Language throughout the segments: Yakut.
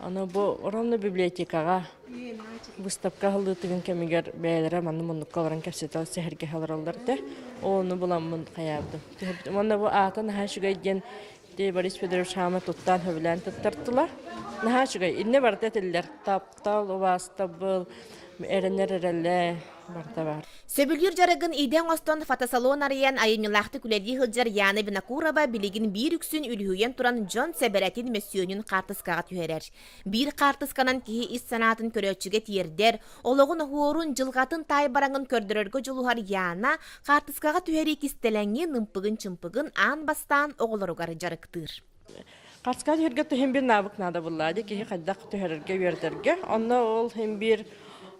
Аны бу ровно библиотекаҕа выставка аһыллыытыгын кэмигэр бэйэлэрэ манна муннукка олорон кэпсэтэ сэһэргэһэ олороллор этэ. Ол ону буламмын хайаабытым. Түһэрбитим. Уонна бу аата наһаа үчүгэй диэн ити Борис Федорович хаама туттаан сөбүлээн туттартылар. Наһаа үчүгэй. Иннэ барыта этиллэр. Таптал, убаастабыл, эрэнэр эрэлэ барыта баар. Сөбүлүүр дьарыгын идэ оҥостон фотосалон арыйан айымньылаахтык үлэлии сылдьар Яна Винокурова билигин биир үксүн үлүһүйэн туран дьон сэбэрэтин мөссүөнүн хаартыскаҕа түһэрэр. Биир хаартысканан киһи ис санаатын көрөөччүгэ тиэрдэр, олоҕун оһуорун, дьылҕатын таайбараҥын көрдөрөргө дьулуһар Яна хаартыскаҕа түһэрии кистэлэҥин, ымпыгын-чымпыгын аан бастаан оҕолоругар дьарыктыыр. Хаартыскаҕа түһэргэ түһэн биир навык наада буолла дии киһи хайдах түһэрэргэ үөрэтэргэ. Онно ол иһин биир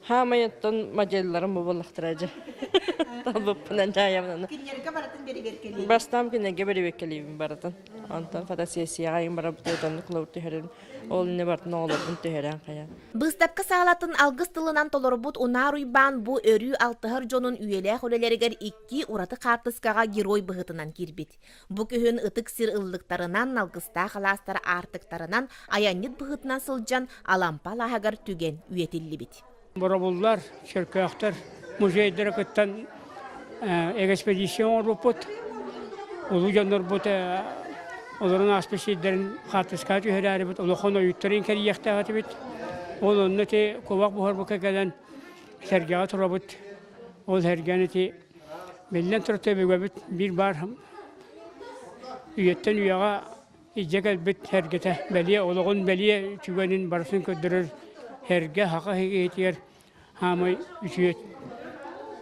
хаамайыттан моделларым бу буоллахтара дьэ. Талбыппынан дьаайабын. Кинилэргэ барытын бэрэбиэркэлиибин. Бастаан кинилэргэ бэрэбиэркэлиибин барытын. Онтон фотосессияҕа иҥ барабыт оннук лабыр түһэрин ол иннэ барытын оҕолорбун түһэрэн хайа. Быыстапка саалатын алгыс тылынан толорбут Унаар Уйбаан бу өрүү алтыһар дьонун үйэлээх үлэлэригэр икки ураты хаартыскаҕа герой быһыытынан киирбит. Бу күһүн ытык сир ыллыктарынан, алгыстаах алаастар аартыктарынан айанньыт быһыытынан сылдьан Алампа алааһыгар түгэн үйэтиллибит. Боробуллар, Чөркөөхтөр музейдара кыттан экспедиция оҥорбуппут. Улуу дьоннорбут олорон ааспыт сирдэрин хаартыскаҕа түһэрээрибит, улахан ойууттарын кэрийиэхтээх этибит. Ол онно ити кубах буһарбыкка кэлэн сэргэҕэ турабыт. Ол сэргэни ити Биллэн турар, өбүгэбит биир баар үйэттэн үйэҕэ илдьэ кэлбит сэргэтэ бэлиэ олоҕун бэлиэ үтүгэнин барытын көрдөрөр сэргэ саха киһитигэр хаамай үтүө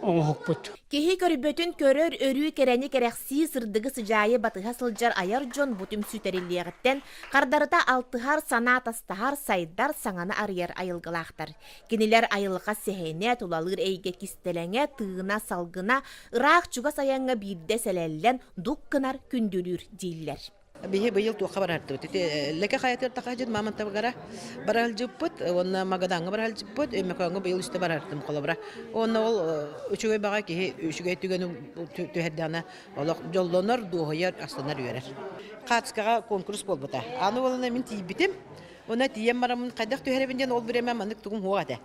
оҥоһукпут. Киһи көрбөтүн көрөр, өрүү кэрэни кэрэхсии, сырдыгы сыдьаайы батыһа сылдьар айар дьон бу түмсүү тэриллиэҕиттэн хардарыта алтыһар, санаа атастаһар, сайдар, саҥаны арыйар айылгылаахтар. Кинилэр айылҕа сэһэнэ, тулалыыр эйгэ кистэлэҥэ, тыына, салгына ыраах-чугас айаҥҥа биирдэ сэлэллэн дук гынар күндүлүүр дииллэр. Биһи быйыл туохха бараһырдыбыт? Ити Лэкэ хайатыгар тахаһдьыт Мамонтовгара бараһылдьыппыт, уонна Магадаҥҥа бараһылдьыппыт, Өймөкөөҥҥө быйыл үстэ бараһырдым холобура. Уонна ол үчүгэй баҕа киһи үчүгэй түгэни түһэрдэҕинэ олох дьоллонор, дуоһуйар, астынар, үөрэр. Хаацкаҕа конкурс буолбута. Аны буолана мин тиийбитим, Уонна тиийэн бараммын хайдах түһэрэбин диэн ол бириэмэ маннык тугум суох этэ.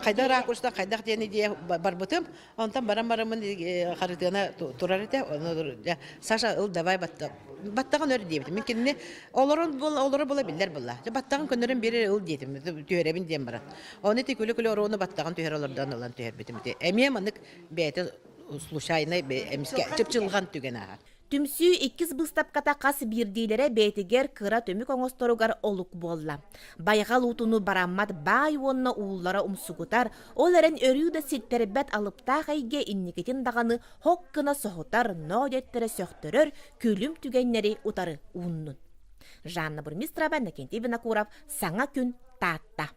Хайдах ракурстан хайдах диэн идея барбытым. Онтон баран бараммын Харытыана турар этэ. Ону Саша ыл давай баттаҕын өр диэбитим. Мин кинини олорон олоро була биллэр буолла. Баттаҕын көннөрөн биэрэр ыл диэтим. Түһэрэбин диэн баран. Ону ити күлэ-күлэ оруону баттаҕын түһэр олордон ылан түһэрбитим. Эмиэ маннык бэйэтэ случайнай эмискэ чыпчылҕан түгэн ааһар. Түмсүү иккис быыстапката хас биирдиилэрэ бэйэтигэр кыра түмүк оҥосторугар олук буолла. Байҕал уутуну бараммат баай уонна ууллара умсугутар, ол эрэн өрүү да ситтэрбэт алыптаах эйгэ инникитин даҕаны хок гына соһутар, ноо диэттэрэ сөхтөрөр күлүм түгэннэри утары ууннун. Жанна Бурмистрова, Иннокентий Винокуров, Саҥа күн, Таатта.